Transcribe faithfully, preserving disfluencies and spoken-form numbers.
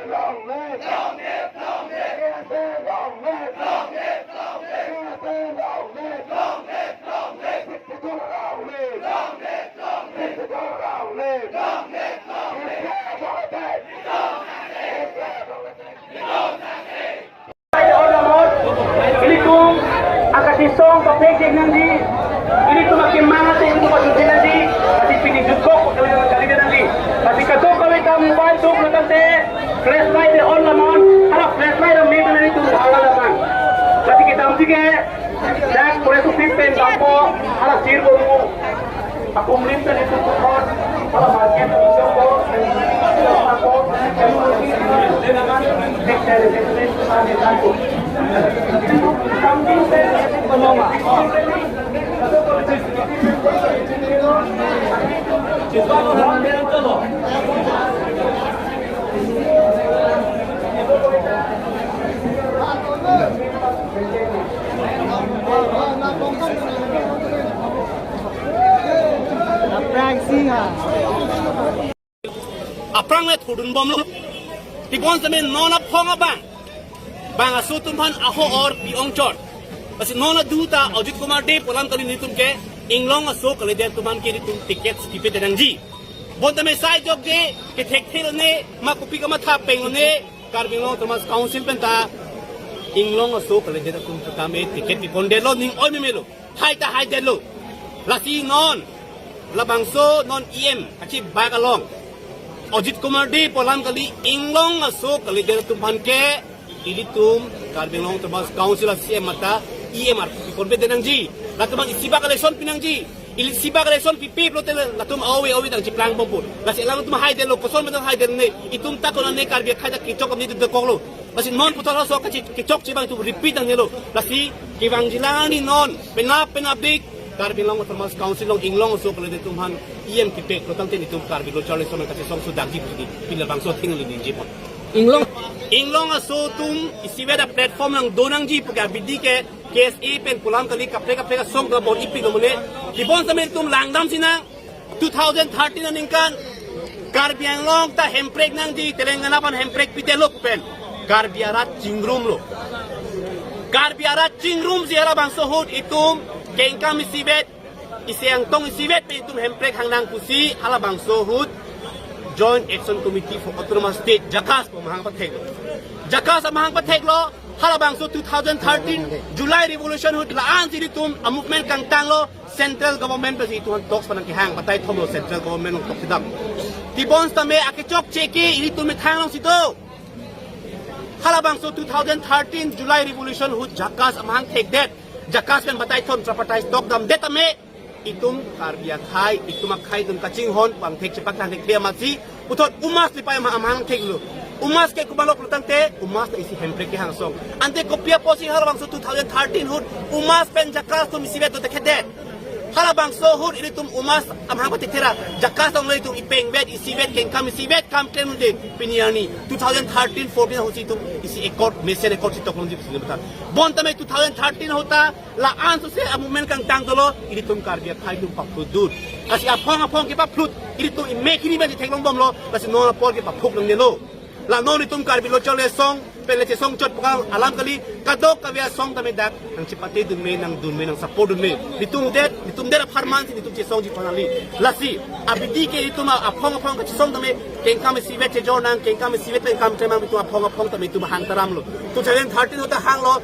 Long live! Long live! Long live! K S A long live! Long live! K S A long live! Long live! Long live! Sixty-two long live! Long live! Long live! Sixty-two long live! Long live! Long live! K S A long live! K S A long live! Ilitum akachesong paphek nangji, ilitum akemang ate ilitum pajutji nangji, lasi pini jutkok kali kali nangji. Lasi kadokave ta mobile tuk lapen te flashlight de on lamon, hala flashlight ram me nangji tum hala lamon. Lasi kedamsi ke dak press office pen dampo, hala sir bomu. Akum lim tadi tukut, para market itu ko, ko, Aphrang si ha. Aphrang le thudun bomlo. Tebon sitame non aphong abang, bang aso atum aphan aho-or pi-ong chot. Lasi non adu ta Ajit Kumar Dey pu alam kali nelitum ke inglong aso kalidet atum aphan ke nelitum ticket pipe te nangji. Bonta me sai jokje ke thekthe lone, ma kopi kamatha peng lone, Karbi Anglong Autonomous Council pen ta inglong aso kalidet atum ta me ticket pipondetlo, ning oi memelo. Hai ta haidetlo. Lasi non labangso non E M kachibak along Ajit Kumar Dey pu alam kali inglong aso kalidet atum aphan ke ilitum Karbi Anglong Autonomous Council a C E M mate E M arpu piponpe te nangji. Latum aphan isibak election pi nangji. Ili isibak election pipe pulote latum awe awe tang chiplang bompo. Lasi alangtum haidetlo, koson betul haidet ne. Itum ta konane Karbi akhai ta kechok amni tu dekoklo. Lasi non puthot laso kachi kechokche abang itum repeat nangnelo. Lasi kevangjilang arni non penap penapdik Karbi Anglong Autonomous Council along inglong aso kalidet atum aphan E M kipeklo tangte nelitum Karbi Lo Charli Son kachesong sudakji pu pini labangso athe neli ningje pon. Inglong, inglong aso atum isivet a platform nangdo nangji pu ke abidi ke K S A pen pu alam kali kaprek kaprek asong ta bon ipiklo mole. Tebon sitame nelitum langdamsi nang. Two thousand thirteen aningkan Karbi Anglong ta hemprek nangji, Telangana aphan hemprek pidetlo pen Karbi arat chingrumlo. Karbi arat chingrumsi halabangso ahut itum kengkam isivet, isi angtong isivet pen itum hemprek hang nang pusi halabangso ahut Joint Action Committee for Autonomous State, JACAS pu amahang patheklo. JACAS amahang patheklo, halabangso two thousand thirteen July Revolution ahut la-ansi ilitum a movement kangtanglo, central government pensi itum aphan talks pen nangkehang, batai thomlo central government along talk si dam. Tebon sitame akechokche ke ilitum methang alongsi do. Halabangso two thousand thirteen July Revolution ahut JACAS amahang thekdet, JACAS pen batai thom tripartite talk damdet tame itum Karbi akhai, itum akhai atum kachinghon, pangthek chepaktang thekthe amatsi, puthot UMAS lipai ama amahang theklo. UMAS ke komatlo pulo tangte, UMAS ta isi hemprek kehang asong. Ante kopi apotsi halabangso two thousand thirteen ahut UMAS pen JACAS atum isivet dotekthedet. Halabangso ahut ilitum UMAS amahang pathekthera, JACAS along ilitum ipengvet, isivet, kengkam isivet, kam klem unde, pini arni two thousand thirteen fourteen ahutsi itum isi accord, mesen accord si toklongji pusi neli matan. Bonta me two thousand thirteen ahut ta la-an sose a movement kangtang dolo, ilitum Karbi akhai atum paphudun. Lasi aphong aphong kepaphlud, ilitum imek hini abang theklong bomlo, lasi non apor kepaphuk nangnelo. La non itum Karbi Lo Charli Asong pen le chesong chot pu alam kali, kadokave asong tame dak nangchepate dunme, nangdunme, nang support dunme. Nelitum det, nelitum det apharmansi nelitum chesongji phan kali. Lasi abidi ke itum aphong aphong kachesong tame kengkam isivet chejor nang, kengkam isivet pen kam klem nang, itum aphong aphong tame itum hang taramlo. Two thousand thirteen ahut ta hanglo.